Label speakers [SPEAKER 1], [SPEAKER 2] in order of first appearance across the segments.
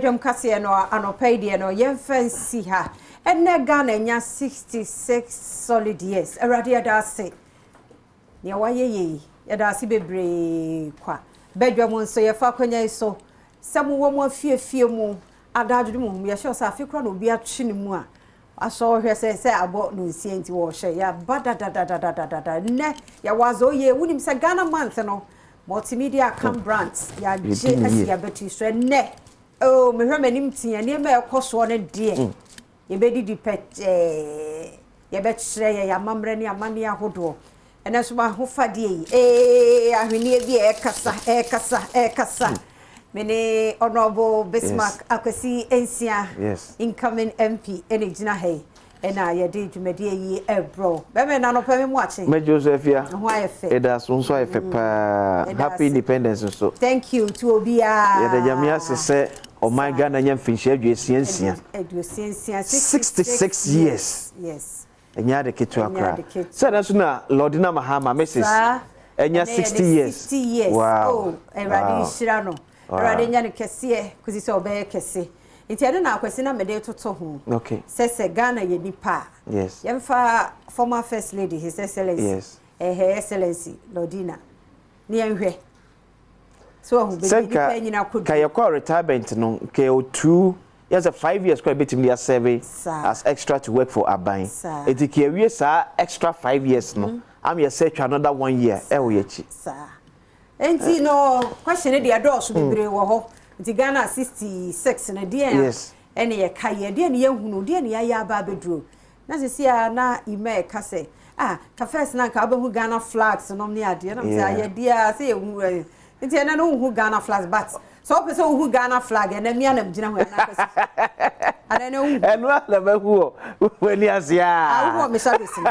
[SPEAKER 1] Dwam kaseɛ no anɔpa yi deɛ no yɛmfa nsi ha. Ɛnnɛ Ghana anya 66 solid years. Awurade yɛda ase. Nea wayɛ yɛ yi, yɛda ase bebree kwa. Badwam nso yɛfa akwanya yi so sɛ mowɔ mo afiefie mu adadwene mu ho. Yɛhyɛ sɛ afe koraa na obi atwe ne mu a asɔ hwɛ sɛ sɛ abɔ no nsia nti wɔhyɛ. Yɛaba dadadadadadada. Nnɛ yɛwɔ adze oye. Wonim sɛ Ghana month no Multimedia Account Brands yɛagye asi yɛabɛti so ɛnnɛ. Oh, mehwɛ m'anim tea nneɛma a ɛkɔ soɔ no deɛ yɛbɛdidi pɛkyɛɛ, yɛbɛkyerɛ yɛn amammerɛ ne amanneɛ ahodoɔ. Ɛnɛ nso m'ahofadeɛ yi, ee, ahweneɛ bi a ɛrekasa, ɛrekasa, ɛrekasa. Me ne Honourable Bismarck Akwasi Nsia, incoming MP, ɛna gyina ha yi. Ɛna yɛde dwumadie yi ɛrebrɛ wo. Bɛmɛ na anɔpa mi mu akye.
[SPEAKER 2] Mɛ Joseph ya.
[SPEAKER 1] Ho ayɛ fɛ.
[SPEAKER 2] Ɛda so nso ayɛ fɛ paa. Happy independence nso.
[SPEAKER 1] Thank you to obiara.
[SPEAKER 2] Yɛda Nyame ase sɛ ɔman Ghana nya mfinhyia 66.
[SPEAKER 1] 66.
[SPEAKER 2] 66 years.
[SPEAKER 1] Yes.
[SPEAKER 2] Ɛnyɛ ade ketewa koraa. Sɛ ɛna nso na Lordina Mahama Mrs. Ɛnya 60 years.
[SPEAKER 1] 60 years.
[SPEAKER 2] Wow.
[SPEAKER 1] Oh, Awurade nhyira no. Awurade nya no kɛseɛ kɔsi sɛ ɔbɛyɛ kɛse. Nti ɛno na Akwasi na mede toto ho.
[SPEAKER 2] Okay.
[SPEAKER 1] Sɛ sɛ Ghana yɛ nipa a. Yɛmfa former first lady, His Excellency. Her Excellency Lordina. Ne yɛnhwɛ. So ɔho bɛbi nipa nyina kɔdu.
[SPEAKER 2] Ka yɛkɔ retirement no, ka yɛ 2, yɛ sɛ 5 years kora bɛtumi de aserve as extra to work for aban. Enti ka yɛwie saa extra 5 years no, am yɛ sɛ atwa another 1 year ɛwɔ yɛkyi.
[SPEAKER 1] Saa. Enti no question deɛ dɔɔso bebree wɔ hɔ. Nti Ghana 66 no deɛ ɛne yɛka yɛ deɛ ne yɛhunu deɛ ne yɛayɛ aba abɛduro. Na sisi a na ima ɛka sɛ ah ka first na nka wobɛhu Ghana flags nom ne adeɛ na sɛ ayɛ deɛ a sɛ yɛhu nti ɛnɛ no wohu Ghana flags, but sɛ wopɛ sɛ wohu Ghana flag ɛnɛ mia na gyina hɔ ɛna akɔsi ɛnɛ no wohu.
[SPEAKER 2] Ɛno a na bɛhu wɔ w'ani ase a.
[SPEAKER 1] Ah, wohu wɔ me shadows no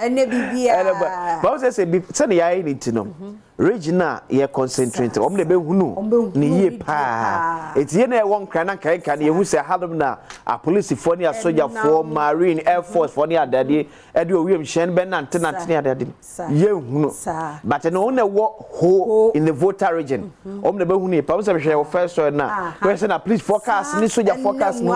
[SPEAKER 1] ɛnɛ biribiara.
[SPEAKER 2] Ba wo sɛ sɛ sɛne yɛayɛ ne ti no, region a yɛ concentrate wɔn na ɛbɛhunu ne yie paa. Eti yɛn na ɛwɔ Nkran na nkae nkae no yɛhu sɛ hanom na apolisifoɔ ne asogyafoɔ, marine, air force foɔ ne adeade ɛde owiem hyɛn bɛ nante nante ne adeade yɛnhunu. But ɛno wɔn na ɛwɔ Ho in the Volta Region, wɔn na ɛbɛhunu yie paa. Wɔn sɛ hwɛ wɔ first story na wɔyɛ sɛ na policefoɔ cars ne sogyafoɔ cars no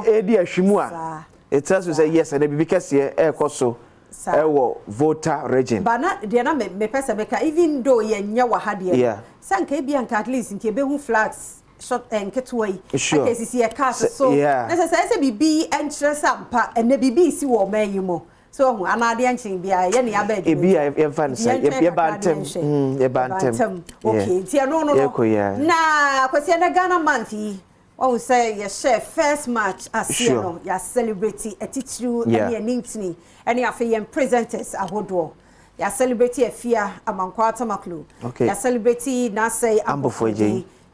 [SPEAKER 2] ɛredi ahwimu a it tells you sɛ yes, ɛnɛ biribi kɛseɛ ɛrekɔ so ɛwɔ Volta Region.
[SPEAKER 1] Ba na deɛ na mepɛ sɛ meka, even though yɛnyɛ wɔ ha deɛ, sɛ nka ebi anka at least nka ebehu flags short nketewa yi aka esisi yɛ cars so na sɛ sɛ biribi nkyerɛ sɛ ampa ɛnɛ biribi si wɔ ɔman yi mu so ɔho anaa adeɛ nkyɛn bi a yɛ ne aba adwuma.
[SPEAKER 2] Ebi a yɛmfa no sɛ yɛba ntɛm, yɛba ntɛm.
[SPEAKER 1] Okay, nti ɛno no na Kwasi, ɛnɛ Ghana month yi wɔn sɛ yɛhyɛ 1st March aseɛ no, yɛ celebrate atitiriw ɛne ɛne ntini ɛne afei yɛn presenters ahodoɔ. Yɛ celebrate Afia Amankwa Tamaklo, yɛ celebrate Nasɛ
[SPEAKER 2] Ambofo,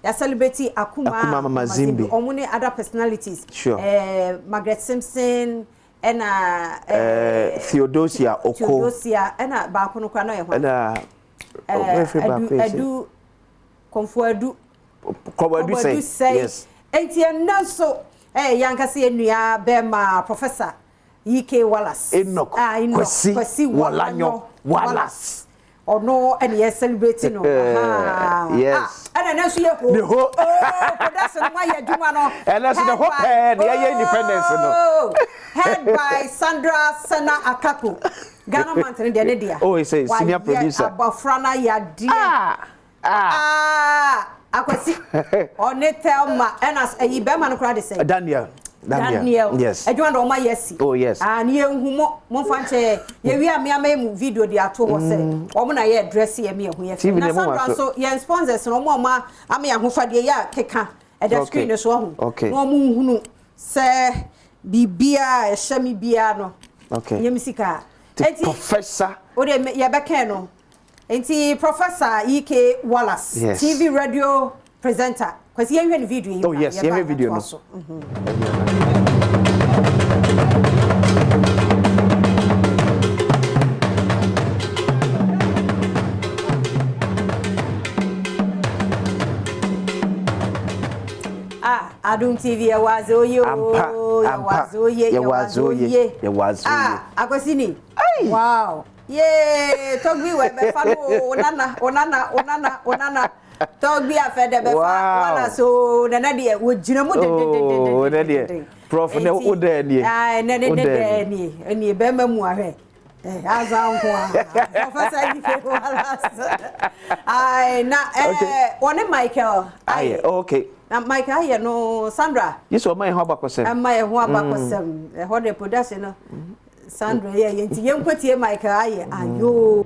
[SPEAKER 1] yɛ celebrate Akuma
[SPEAKER 2] Akuma Mama Zimbi,
[SPEAKER 1] ɔmo ne other personalities, Margaret Simpson ɛna
[SPEAKER 2] Theodosia Oko.
[SPEAKER 1] Theodosia ɛna baako no kora na ɔyɛ hɔ.
[SPEAKER 2] Ɛna
[SPEAKER 1] Adu Adu Kɔnfo Adu.
[SPEAKER 2] Kɔnfo Adu sɛ yes.
[SPEAKER 1] Enti ɛnna nso ɛyɛ yankasa yɛ nua bɛrima Professor E.K. Wallace.
[SPEAKER 2] Enoch Kwesi
[SPEAKER 1] Kwesi
[SPEAKER 2] Walanyo Wallace.
[SPEAKER 1] Ɔno ɛna yɛ celebrate no.
[SPEAKER 2] Yes.
[SPEAKER 1] Ɛna ɛnɛ nso yɛ ho.
[SPEAKER 2] Ne ho.
[SPEAKER 1] Oh, production mo ayɛ adwuma no.
[SPEAKER 2] Ɛnɛ nso ne ho pɛɛ ne yɛyɛ independence no.
[SPEAKER 1] Head by Sandra Sena Akako. Ghana month ne deɛ ne deɛ.
[SPEAKER 2] Oh, he's a senior producer.
[SPEAKER 1] Wayɛ abɔfra na yɛ adeɛ.
[SPEAKER 2] Ah.
[SPEAKER 1] Ah. Akwasi. Ɔne Thelma ɛna ɛyi bɛrima no koraa de sɛ.
[SPEAKER 2] Daniel.
[SPEAKER 1] Daniel.
[SPEAKER 2] Yes.
[SPEAKER 1] Adwuma na ɔma yɛ si.
[SPEAKER 2] Oh yes.
[SPEAKER 1] Ah, ne yɛn hu mo mo nfa nkyɛn yɛwi a mmea mɛyɛ mu video de ato hɔ sɛ wɔn na yɛ dress yɛ mi ɛho yɛ fɛ. Na Sandra nso yɛn sponsors no, wɔn a wɔn ama yɛn ahofadeɛ yɛ a keka ɛda screen no so ɔho. Na wɔn nhunu sɛ biribiara ɛhyɛ mi biara no.
[SPEAKER 2] Okay.
[SPEAKER 1] Nyɛ mi sika.
[SPEAKER 2] Eti Professor.
[SPEAKER 1] O de yɛbɛkɛn no. Nti Professor E.K. Wallace.
[SPEAKER 2] Yes.
[SPEAKER 1] TV radio presenter. Kwasi, yɛnhwɛ ne video yi.
[SPEAKER 2] Oh yes, yɛhwɛ video no.
[SPEAKER 1] Ah, Adum TV, yɛwɔ adze oye o, yɛwɔ adze oye, yɛwɔ adze oye.
[SPEAKER 2] Yɛwɔ adze oye.
[SPEAKER 1] Ah, Akwasi ni. Wow. Yee, tɔgbi wɔ ɛbɛfa no o, onana, onana, onana, onana. Tɔgbi Afɛdɛ bɛfa wala so nana deɛ wɔgyina mu
[SPEAKER 2] dendendenden. Oh, ne deɛ prof ne wo dɛ nie.
[SPEAKER 1] Ayi ne ne ne dɛ nie nie bɛrima mu ahwɛ. Asa nko a Professor Ike Wallace. Ayi na ɛɛ wɔne Michael
[SPEAKER 2] Ayɛ. Okay.
[SPEAKER 1] Na Michael Ayɛ no Sandra.
[SPEAKER 2] Yi sɛ ɔma yɛn ho abakɔsɛm.
[SPEAKER 1] Ɛma yɛn ho abakɔsɛm. Ɛhɔ de production no. Sandra yɛ yɛ nti yɛnkɔtie Michael Ayɛ ayoo.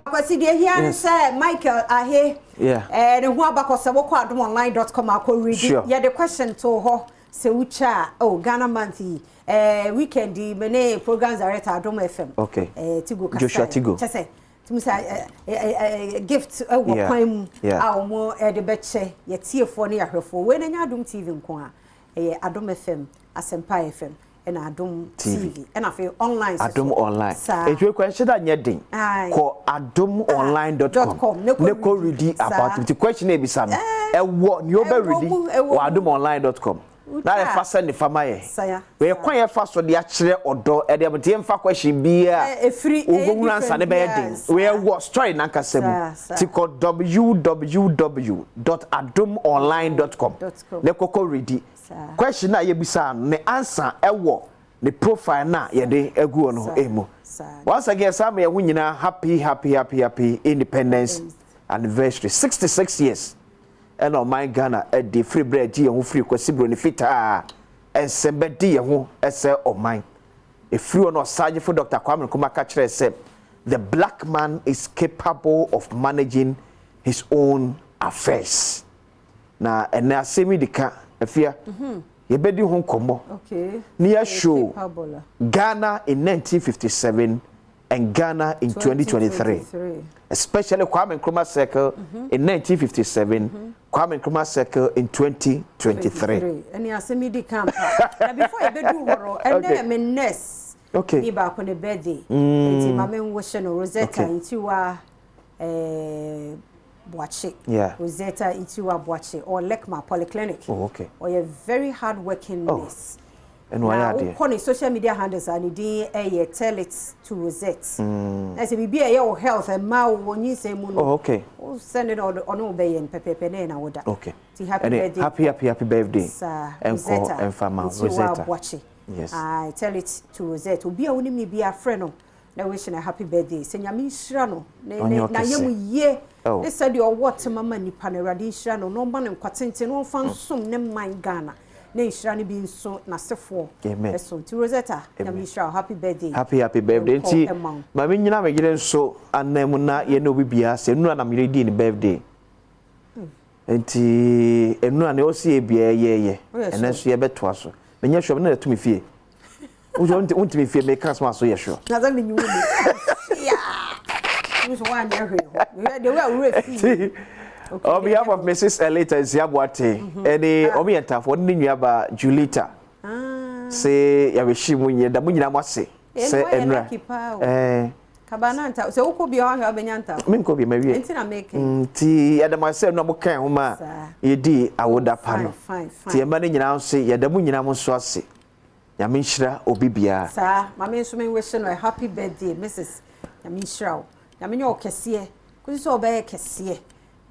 [SPEAKER 1] Akwasi deɛ hia ne sɛ Michael Ahe ne ho abakɔsɛm wokɔ adomonline.com akɔ read yɛde question too hɔ sɛ wotwa a oh Ghana month yi eh, weekend yi me ne program director Adom FM
[SPEAKER 2] okay.
[SPEAKER 1] eh, Tigo kasa
[SPEAKER 2] Joshua Tigo
[SPEAKER 1] kyɛ sɛ tumi sɛ eh, eh, eh, gift wɔ yeah. kwan mu yeah. a wɔn de bɛkyɛ yɛtiefoɔ ne yɛahwɛfoɔ wei na nyɛ Adom TV nko a ɛyɛ Adom FM Asɛmpa FM ɛna Adom TV ɛna afei online
[SPEAKER 2] nso Adom online saa etu ekɔ ɛnhyɛ da nyɛ den kɔ adomonline.com ne kɔ ready about it question na ebisa no ɛwɔ nea ɔbɛ ready wɔ adomonline.com na yɛfa sɛ ne fa ma yɛ wɔyɛ kwan yɛfa so de akyerɛ ɔdɔ ɛde ɛmo te yɛmfa question biara wɔbɛhunu ansa ne bɛyɛ den wɔyɛ wɔ story nankasa mu ti kɔ www.adomonline.com ne kɔkɔ ready Question no a yɛbisaa no, ne answer wɔ ne profile no a yɛde agu hɔ no mu. Once again, saa ma yɛn ho nyinaa happy, happy, happy, happy independence anniversary. 66 years ɛna ɔman Ghana adi firi berɛ a ɛgye yɛn ho firi Kwasi Broni Fitaa nsam bɛdi yɛn ho sɛ ɔman. Ɛfiri hɔ no Ɔsagyefo Dr. Kwame Nkrumah ka kyerɛɛ sɛ the black man is capable of managing his own affairs. Na ɛnɛ asɛm yi di ka, Afia, yɛbɛdi ho nkɔmmɔ na yɛashow Ghana in 1957 and Ghana in 2023, especially Kwame Nkrumah Circle in 1957, Kwame Nkrumah Circle in 2023.
[SPEAKER 1] Ɛne asɛm yi di ka ampa. Na before yɛbɛdu hɔ no, ɛnɛ yɛ me nurse ni baako ne birthday. Nti ma menwohyɛ no Rosetta Ntiwa eh, Boakye.
[SPEAKER 2] Yeah.
[SPEAKER 1] Rosetta Itiwa Boakye or Lekma Polyclinic.
[SPEAKER 2] Oh, okay.
[SPEAKER 1] Ɔyɛ very hard working oh. nurse.
[SPEAKER 2] Ɛna ɔyɛ adeɛ.
[SPEAKER 1] Wokɔ ne social media handles a ne din ɛyɛ tell it to Rosette. Na sɛ biribi a ɛyɛ wo health ɛma wo wɔ nyinsɛn mu no.
[SPEAKER 2] Oh, okay.
[SPEAKER 1] Wo send no ɔne wo bɛyɛ no pɛpɛɛpɛ na ɛna woda.
[SPEAKER 2] Okay.
[SPEAKER 1] Ti happy birthday.
[SPEAKER 2] Happy happy happy birthday.
[SPEAKER 1] Saa Rosetta
[SPEAKER 2] Itiwa
[SPEAKER 1] Boakye.
[SPEAKER 2] Yes.
[SPEAKER 1] I tell it to Rosette. Obi a wonim ne bi afrɛ no. Na wish no happy birthday sɛ Nyame nhyira no ne ne n'ayamuyie ne sɛdeɛ ɔwɔ tema ma nipa no Awurade nhyira no na ɔma no nkwa tenten na ɔmfa nsom ne man Ghana na nhyira no bi nso n'asefoɔ ɛso nti Rosetta Nyame nhyira wo happy birthday
[SPEAKER 2] Happy happy birthday nti ma me nyina me yere nso anan mu na yɛne obi biara sɛ nnura na me yere dii ne birthday nti nnura na ɔsi yɛ biara yɛyɛ ɛnɛ nso yɛbɛtoa so menyɛ sure me na ɛto me fie Wontumi fie meka asɛm a so yɛ sure.
[SPEAKER 1] Na sɛ menyi wo ni. Yeah. Nso wanyɛ hwee hɔ. The way a wura fi.
[SPEAKER 2] On behalf of Mrs. Elita Nsiaboate ɛne wɔn yɛ ntafoɔ ne ne nuaba Julita sɛ yɛawehye mu nyɛ da mo nyinaa mo ase sɛ ɛnura.
[SPEAKER 1] Ɛɛ. Kaba na nta sɛ wokɔ bia wahwɛ wobɛnya nta.
[SPEAKER 2] Menkɔ bi mawie.
[SPEAKER 1] Nti na meke.
[SPEAKER 2] Nti yɛda mo ase ɛnura mo kan ho ma yɛdi awoda pa no. Nti yɛn mma no nyinaa nso yɛda mo nyinaa mo nso ase. Nyame nhyira obi biara.
[SPEAKER 1] Saa, ma me nso me wishe no a happy birthday Mrs. Nyame nhyira wo. Nyame nyɛ wo kɛseɛ. Kosi sɛ ɔbɛyɛ kɛseɛ.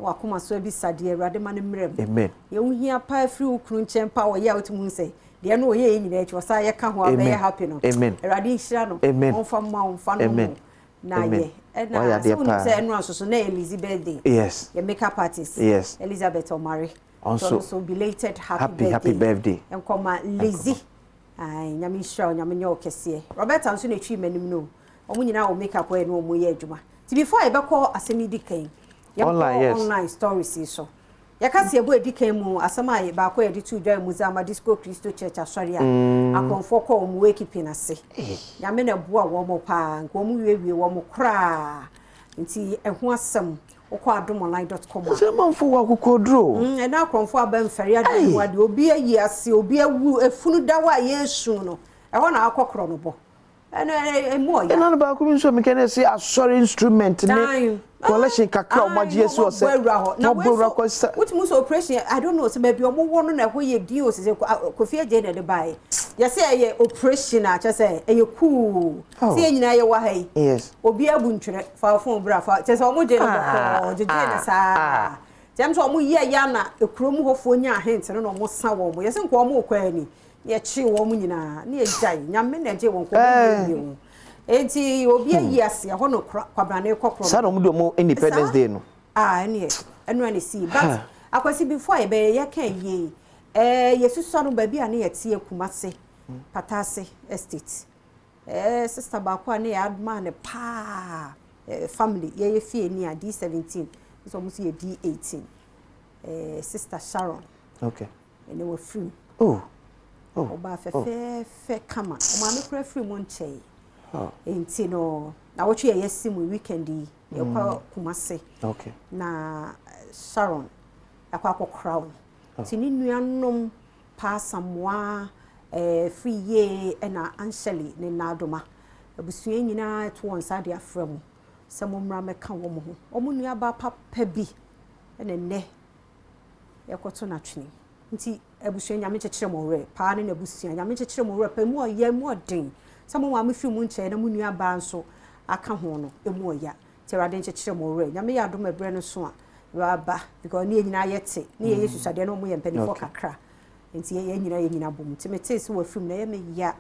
[SPEAKER 1] Na wakoma so abisa deɛ Awurade ma no mmerɛ mu.
[SPEAKER 2] Amen.
[SPEAKER 1] Deɛ wohia paa firi wo kunu nkyɛn paa ɔyɛ a wotumi hu sɛ deɛ no ɔyɛ yɛ nyinaa akyi ɔsan yɛ ka ho a ɔbɛyɛ happy no.
[SPEAKER 2] Amen.
[SPEAKER 1] Awurade nhyira no.
[SPEAKER 2] Amen.
[SPEAKER 1] Ɔmfa mma wo, mfa no
[SPEAKER 2] Amen.
[SPEAKER 1] mo. Na yɛ. Ɛna sɛ wonim sɛ ɛno nso so na ɛyɛ Lizzie birthday.
[SPEAKER 2] Yes.
[SPEAKER 1] Yɛ makeup artist.
[SPEAKER 2] Yes.
[SPEAKER 1] Elizabeth Omare.
[SPEAKER 2] Ɔnso
[SPEAKER 1] so belated happy,
[SPEAKER 2] happy birthday. Happy birthday.
[SPEAKER 1] Nkɔma Lizzie. Ae, Nyame nhyira wo, Nyame nyɛ wo kɛseɛ. Roberta nso na ɛtwii m'anim no. Wɔn nyinaa wɔ makeup ɛ ne wɔn yɛ adwuma. Nti before yɛbɛkɔ asɛm yi di kan, yɛnkɔ
[SPEAKER 2] online, yes.
[SPEAKER 1] online stories yi so. Yɛka sɛ yɛbɔ ɛdi kan mu asɛm a baako a yɛde too dwa mu dze ama Disco Christo Church asɔre a akorɔmfoɔ kɔ wɔn wakekeeping ase. Nyame na ɛboa wɔn paa, nka wɔn wiewie wɔn koraa. Nti ɛho asɛm wokɔ adomonline dot com a.
[SPEAKER 2] Sɛ amanfo wɔ akokoduro.
[SPEAKER 1] Ɛna akorɔmfo aba mfɛre adeɛ mu adeɛ obi ayi ase obi awu efunu da hɔ a yɛresu no ɛhɔ na akɔ korɔ no bɔ ɛna emu ɔya.
[SPEAKER 2] Ɛna no baako bi nso a meka ne sɛ asɔre instrument ne collection kakra wɔn agye asi hɔ sɛ
[SPEAKER 1] na wɔbɔ awura hɔ sɛ wotumi sɛ operation I don't know sɛ baabi wɔn wɔ no na ɛhɔ yɛ din o sɛ Kofi Adjei na ɛde baeɛ. Yɛsɛ ɛyɛ operation a kyerɛ sɛ ɛyɛ cool.
[SPEAKER 2] Oh.
[SPEAKER 1] Sɛ yɛn nyinaa yɛwɔ ha yi. Obi abu ntwerɛ fa phone bra fa kyerɛ sɛ ɔmo gye no bɔkɔɔ gyegye ne saa. Kyerɛ sɛ ɔmo yɛ ya na ekurom hɔfoɔ nya ahent no na ɔmo sa wɔn. Yɛsɛ nka ɔmo kɔ ani. Yɛkye wɔn nyinaa ne yɛgyae. Nyame na ɛgye wɔn kɔ ɔmo yie wɔn. Enti obi ayi ase ɛhɔ no kwabrane kɔkorɔ.
[SPEAKER 2] Saa na ɔmo de ɔmo Independence Day no.
[SPEAKER 1] Ah, ɛneɛ ɛno ɛne si. But Akwasi, before yɛbɛyɛ yɛka yie, yɛsusua no baabi a ne yɛte Kumase, Patase Estate. Sister baako a ne yɛ adma ne paa, family yɛyɛ fie ni a D17 nso ɔmo nso yɛ D18. Sister Sharon. Ɛne wɔ firi mu.
[SPEAKER 2] Oh.
[SPEAKER 1] Ɔbaa fɛfɛɛfɛ kama. Ɔmaame kura firi mu nkyɛn.
[SPEAKER 2] Oh.
[SPEAKER 1] Nti no na wɔtwe yɛ yɛsi mu weekend yi yɛkɔ Kumase. Na Sharon akɔ akɔkora wo. Nti ne nuanom Pa Samoa, firi yie ɛna Ansheli ne Nadoma. Abusua nyinaa to wɔn nsa de afrɛ mu sɛ mo mmra mmɛka wɔn ho. Wɔn nuabaa papa bi ɛna nnɛ yɛkɔto n'atwene. Nti abusua, Nyame kyekyere mo werɛ paa ne n'abusua. Nyame kyekyere mo werɛ paa, emu ɔyɛ emu ɔden sɛ mo maame firi mu nkyɛn na mo nuabaa nso aka ho no, emu ɔya. Nti Awurade nkyekyere mo werɛ. Nyame yɛ adom ɛberɛ no so a yɛaba because ne yɛn nyinaa yɛte ne yɛyɛ susuadeɛ na wɔn yɛ mpanimfoɔ kakra. Nti yɛn nyinaa yɛn nyinaa bom. Nti metee sɛ wɔafiri mu na ɛyɛ me ya.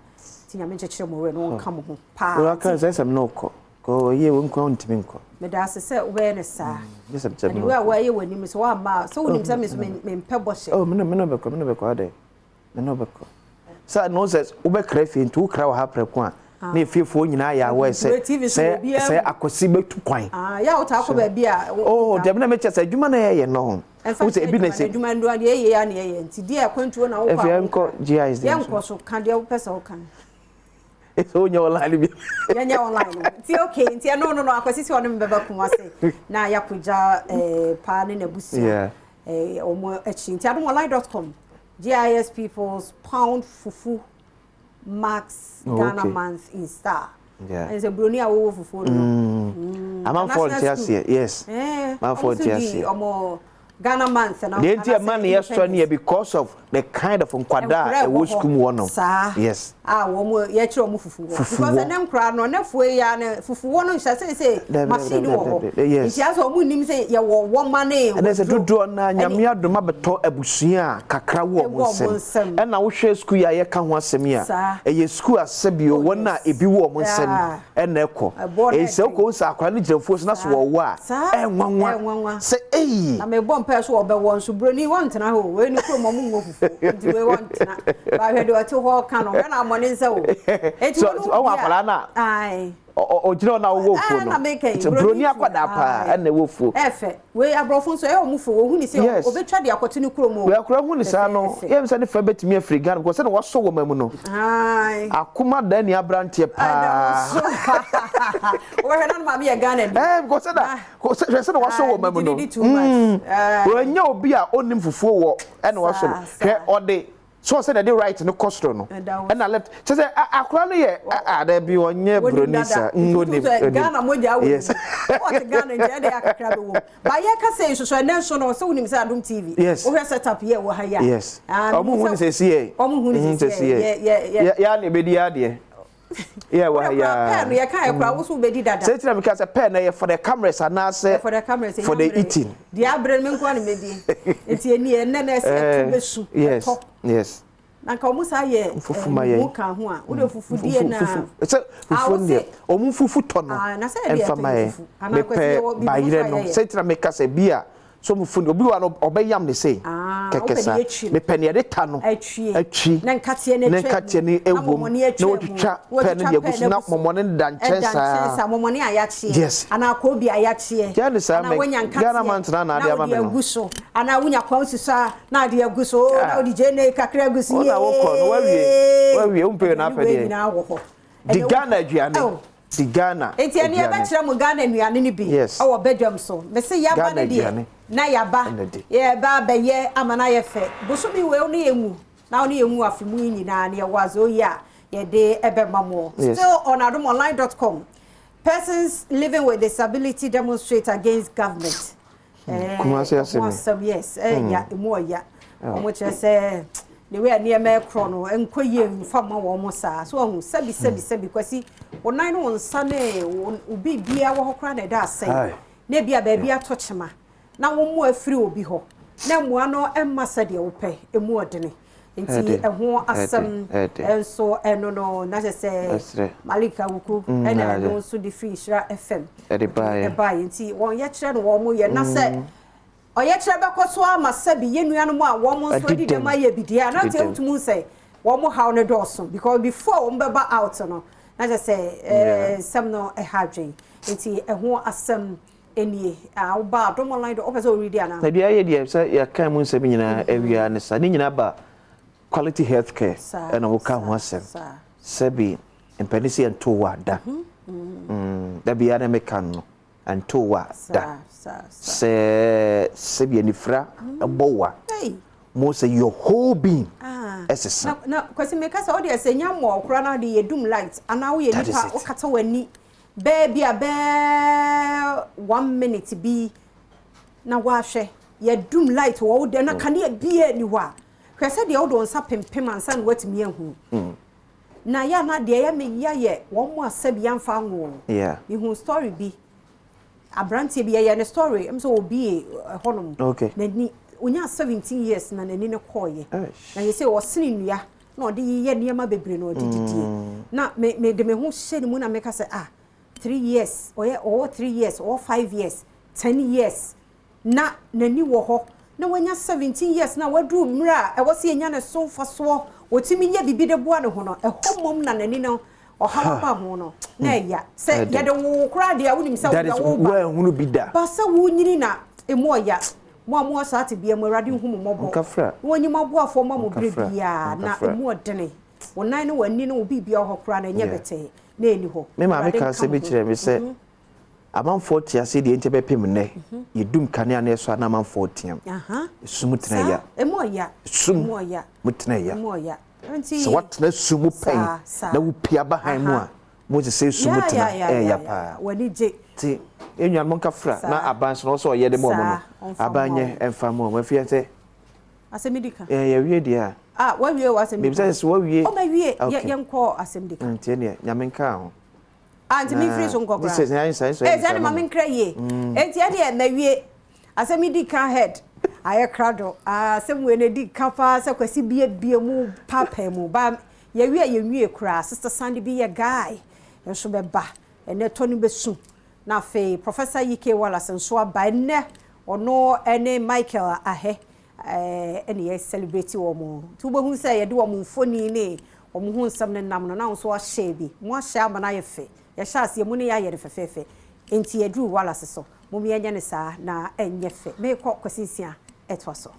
[SPEAKER 1] Nti Nyame nkyekyere mo werɛ na wɔnka mo ho paa.
[SPEAKER 2] Wɔn aka sɛ sɛm na ɔkɔ. Kɔ yie wɔn nkwa ntumi nkɔ.
[SPEAKER 1] Meda ase sɛ wobɛyɛ ne saa.
[SPEAKER 2] Sɛm sɛm
[SPEAKER 1] na ɔkɔ. Wɔayɛ w'anim sɛ woamma sɛ wonim sɛ me so mempɛ bɔhyɛ.
[SPEAKER 2] Oh, me no bɛkɔ, me no bɛkɔ adɛ. Me no bɛkɔ. Sɛ no sɛ wobɛkra fie nti wokra wɔ ha prɛko a na efiefoɔ nyinaa yɛ awɔ sɛ sɛ Akwasi bɛtu kwan.
[SPEAKER 1] Ah, yɛ a wotaa kɔ baabi a.
[SPEAKER 2] Oh, dabi, na mekyɛ sɛ adwuma na yɛyɛ no.
[SPEAKER 1] Ɛmfa
[SPEAKER 2] Wo sɛ ebi na sɛ
[SPEAKER 1] adwuma no deɛ yɛyɛ ya na yɛyɛ nti deɛ akwantuo na wokɔ
[SPEAKER 2] a. Efi yɛnkɔ GIS
[SPEAKER 1] deɛ. Yɛnkɔ so ka deɛ wopɛ sɛ woka no.
[SPEAKER 2] Sɛ wonyɛ online bi.
[SPEAKER 1] Yɛnyɛ online no. Nti okay, nti ɛno no Akwasi sɛ ɔne me bɛba Kumase na yɛakɔgya paa ne n'abusua ɔmo akyi. Nti adomonline.com, GIS peoples pound fufu marks Ghana Month in star. Ɛn sɛ buroni a wɔwɔ fufuo no.
[SPEAKER 2] Amanfoɔ nte aseɛ, yes. Amanfoɔ nte aseɛ.
[SPEAKER 1] Ɔmo Ghana Month na.
[SPEAKER 2] Deɛ nti ɛma ne yɛ sɔ ne yɛ because of the kind of nkwadaa a ɛwɔ sukuu mu hɔ no.
[SPEAKER 1] Saa.
[SPEAKER 2] Yes.
[SPEAKER 1] A wɔn yɛkyerɛ wɔn fufu wɔ.
[SPEAKER 2] Fufu
[SPEAKER 1] because
[SPEAKER 2] wɔ.
[SPEAKER 1] Ɛnɛ nkwadaa no ɛnɛ fuo yi a ne fufu wɔ no nhyɛ sɛ machine wɔ hɔ. Nti asɛ wɔn nim sɛ yɛwɔ wɔma ne.
[SPEAKER 2] Ɛnɛ sɛ dodoɔ na Nyame adom abɛtɔ abusua a kakra wɔ wɔn nsam. Ɛna wohwɛ sukuu yi a yɛka ho asɛm yi a, ɛyɛ sukuu asɛbio wɔn a ebi wɔ wɔn nsam ɛna ɛkɔ. Ɛyɛ sɛ wokɔ sɛ akwadaa no gyina fuo so na so wɔwɔ a, ɛnwanwa sɛ eyi.
[SPEAKER 1] Na mebɔ mpae so wɔbɛwɔ nso buroni wɔntena hɔ, wei ne kurom ɔmo nwɔ fufuo nti wei wɔntena bahwɛ deɛ ɔte hɔ ka no hwɛ na amɔ ne nsa o.
[SPEAKER 2] Eti wɔn ɔwɔ akwadaa na ɔgyina hɔ na ɔwɔ fuo no, buroni akwadaa paa ɛna ɛwɔ fuo.
[SPEAKER 1] Ɛfɛ wei aborɔfo nso ɛyɛ ɔmo fo, ohun ni sɛ obetwa de akɔto ne kurom o.
[SPEAKER 2] Wei akwadaa hu ni saa no yɛn sɛ ne fɛ bɛtumi afiri Ghana because sɛ na wasɔ wɔ ma mu no. Akoma dan ni aberanteɛ paa.
[SPEAKER 1] Wɔhwɛ na maame yɛ Ghana ni.
[SPEAKER 2] Because sɛ na hwɛ sɛ na wasɔ wɔ ma mu no, wɔnyɛ obi a ɔnim fufuo wɔ ɛna wasɔ no. Hwɛ, ɔde so ɔsɛ na ɛde right no kɔ soro no ɛna left kyɛ sɛ akora no yɛ ada bi, ɔnyɛ buroni sa
[SPEAKER 1] onim. Ghana mogya wɔ wɔte Ghana nti ɛde akakra bɛ wɔ mu ba yɛ kasa yi soso. Ɛnɛ nso no sɛ wonim sɛ Adom TV, wohwɛ setup yɛ wɔ ha yi a.
[SPEAKER 2] Yes, ɔmo hu ne sɛ si yɛ.
[SPEAKER 1] Ɔmo hu ne sɛ si yɛ yɛ.
[SPEAKER 2] Yɛ yɛ na ebedi adeɛ yɛ wɔ ha
[SPEAKER 1] yaa. Pɛɛ no yɛ kan yɛ kora woso bɛdi dada.
[SPEAKER 2] Sɛ tina mi ka sɛ pɛɛ na yɛ for the cameras anaasɛ
[SPEAKER 1] for the cameras
[SPEAKER 2] for the eating.
[SPEAKER 1] Deɛ abere no mi nko na mi di nti eni ɛnɛ na ɛsɛ ɛto bɛ su ɛtɔ. Na nka ɔmo saa yɛ
[SPEAKER 2] fufu ma yɛn
[SPEAKER 1] mu ka ho a wode fufu die na
[SPEAKER 2] sɛ fufu deɛ ɔmo fufu tɔ no ɛnfa ma yɛn. Mepɛ bayerɛ no sɛ tina mi ka sɛ bi a so fufu no obi wa no ɔbɛyam ne sei kɛkɛ saa. Mepɛ nea yɛde ta no
[SPEAKER 1] atwi
[SPEAKER 2] atwi
[SPEAKER 1] na nkateɛ no
[SPEAKER 2] na nkateɛ no ewom na wɔtwitwa pɛ no de agu so na mɔmɔne no da nkyɛn saa.
[SPEAKER 1] Mɔmɔne a yɛakyeɛ anaa koobi a yɛakyeɛ.
[SPEAKER 2] Gya ne saa
[SPEAKER 1] anaa wonya nkateɛ
[SPEAKER 2] Ghana man tena na ade ama me
[SPEAKER 1] na
[SPEAKER 2] no
[SPEAKER 1] wode agu so anaa wonya kwan susu a na ade agu so na wode gyeene kakra agu so.
[SPEAKER 2] Wo na wokɔ no wawie wawie wompɛ na apɛ deɛ
[SPEAKER 1] nyinaa wɔ hɔ.
[SPEAKER 2] Di Ghana aduane, di Ghana.
[SPEAKER 1] Nti ɛne yɛbɛkyerɛ mo Ghana nnuane no bi ɛwɔ badwam so. Mese yaba no deɛ na yaba yɛba abɛyɛ ama no ayɛ fɛ. Bosome wei ne yɛnwu na wo ne yɛnwu afe mu yi nyinaa ne yɛwɔ azɔ yi a yɛde ɛbɛma mo. Still on adomonline.com, persons living with disability demonstrate against government.
[SPEAKER 2] Kumasi asɛm.
[SPEAKER 1] Asɛm, yes, ɛya emu ɔya. Ɔmo kyerɛ sɛ The way a nneɛma ɛkorɔ no, ɛnkɔ yie mfa mma wɔn saa. So wahu, sɛbi sɛbi sɛbi, Kwasi, wo nan ne wo nsa ne wo biribiara wɔ hɔ koraa na ɛda asɛe. Na ebi a baabi atɔ kyema na wo mmoa afiri obi hɔ na mmoa no mma sɛdeɛ wopɛ, emu ɔdene. Nti ɛho asɛm nso ɛno no, na kyerɛ sɛ Malik Awuku ɛna ɛno nso de firi Nhyira FM ɛbaeɛ. Nti wɔn yɛkyerɛ no wɔn yɛ na sɛ Ɔyɛkyerɛ bɛkɔ so ara ma sɛbi yɛn nuanom a wɔn nso adi dɛm ayɛ bi deɛ a na nti wotumi hu sɛ wɔn haw no dɔɔso because before wɔn bɛba out no na kyerɛ sɛ ɛɛ nsɛm no ɛha adwene nti ɛho asɛm nie a woba Adom Online do wopɛ sɛ woredi anaa?
[SPEAKER 2] Na deɛ ayɛ deɛ sɛ yɛaka mu nsɛm nyinaa awia ne saa ne nyinaa ba quality health care ɛna woka ho asɛm sɛbi mpanin sɛ yɛnto wɔ ada da biara na meka no Ɛnto wo a da. Sɛ sɛbi anifira bɔ wo a, mo sɛ your whole being ɛsesa.
[SPEAKER 1] Na Kwasi meka sɛ wodeɛ sɛ nya mmɔɔ koraa na wode yɛ dum light anaa woyɛ nipa wokata w'ani bɛɛ bi a bɛɛ one minute bi na woahwɛ yɛ dum light wɔ wo dɛm na kanea biara ni hɔ a hwɛ sɛ deɛ wode wo nsa pempem ansa na woatumi ahunu. Na yɛ a na deɛ ɛyɛ me ya yɛ wɔn a sɛbi yɛamfa anwo wɔn.
[SPEAKER 2] Yeah.
[SPEAKER 1] Mehuu story bi, aberanteɛ bi yɛyɛ ne story, ɛm sɛ ɔbie ɛhɔnom.
[SPEAKER 2] Okay.
[SPEAKER 1] N'ani, ɔnyaa 17 years na n'ani no kɔɔyɛ. Na yɛ sɛ ɔsene nnua na ɔde yeyɛ nneɛma bebree na ɔde didie. Na me me de me ho hyɛ ne mu na meka sɛ ah, 3 years, ɔyɛ ɔwɔ 3 years, ɔwɔ 5 years, 10 years. Na n'ani wɔ hɔ, na wanya 17 years na waduru mmerɛ a ɛwɔ sɛ yɛnya ne so mfasoɔ, ɔtumi yɛ biribi de boa ne ho no, ɛhɔ mmom na n'ani no ɔhaw aba ho no, na ɛya. Sɛ yɛde wo wo koraa deɛ a, wonim sɛ
[SPEAKER 2] That
[SPEAKER 1] wodeɛ
[SPEAKER 2] is,
[SPEAKER 1] woreba.
[SPEAKER 2] woanhunu bi da.
[SPEAKER 1] But sɛ wonyini na ɛmu ɔya. Mo a mowɔ saa tebea mu, Awurade nhu mo mmɔbɔ,
[SPEAKER 2] Ɔnkafra.
[SPEAKER 1] na ɔnyi mo aboafoɔ mma mo berɛ
[SPEAKER 2] Ɔnkafra.
[SPEAKER 1] biara, na
[SPEAKER 2] Ɔnkafra.
[SPEAKER 1] ɛmu ɔdene. Wo nan ne w'ani ne wo biribiara wɔ hɔ koraa no, ɛnyɛ
[SPEAKER 2] Yeah.
[SPEAKER 1] bɛtɛɛ, na ɛnni hɔ.
[SPEAKER 2] Me maame
[SPEAKER 1] Awurade
[SPEAKER 2] kaa
[SPEAKER 1] nka
[SPEAKER 2] asɛm
[SPEAKER 1] mo
[SPEAKER 2] bi
[SPEAKER 1] ho.
[SPEAKER 2] kyerɛɛ me sɛ, Amanfoɔ te aseɛ deɛ nti bɛpem nnɛ yɛdum kanea na ɛsɔ a na amanfoɔ team sum tena ya sum mu tena ya sɛ woatena sum mu pɛn na wopie aba han mu a mo sɛ sɛ sum mu tena ɛyɛ paa nti yɛn nuanom nka fra na aban so na ɔsɛ ɔyɛ de ma ɔmo no aban nyɛ ɛmfa ma ɔmo afei sɛ
[SPEAKER 1] asɛm di ka
[SPEAKER 2] yɛwie deɛ a
[SPEAKER 1] ah wawie wɔ asɛm di ka
[SPEAKER 2] mebisa sɛ wawie
[SPEAKER 1] ɔma wie yɛnkɔ asɛm di ka
[SPEAKER 2] nti ɛneɛ nyame nka ho
[SPEAKER 1] Ah, nti memfiri so nkɔ koraa. Ee, sɛ ne ma menkra yie. Enti ɛdeɛ mawie. Asɛm yi di ka head. Ayɛ krado. Ah, asɛm wei no di ka paa sɛ Kwasi biebie mu paapaa mu. Ba yɛwie a yɛnwie koraa. Sister Sandy bi yɛ guy nso bɛba. Ɛnɛ tɔ no bɛsu. Na afei Professor Yike Wallace nso aba. Ɛnɛ ɔno ne Michael Ahɛ ɛne yɛ celebrate wɔn. Nti wobɛhu sɛ yɛde wɔn mfoni ne wɔn ho nsɛm no nam no na wo nso wahyɛ bi. Mo ahyɛ ama no ayɛ fɛ. Yɛhyɛ aseɛ mu ne yɛayɛ no fɛfɛɛfɛ. Nti yɛduru Wallace so. Mom yɛnyɛ no saa na ɛnyɛ fɛ. Meekɔ Kwasi Nsia ɛtoa so.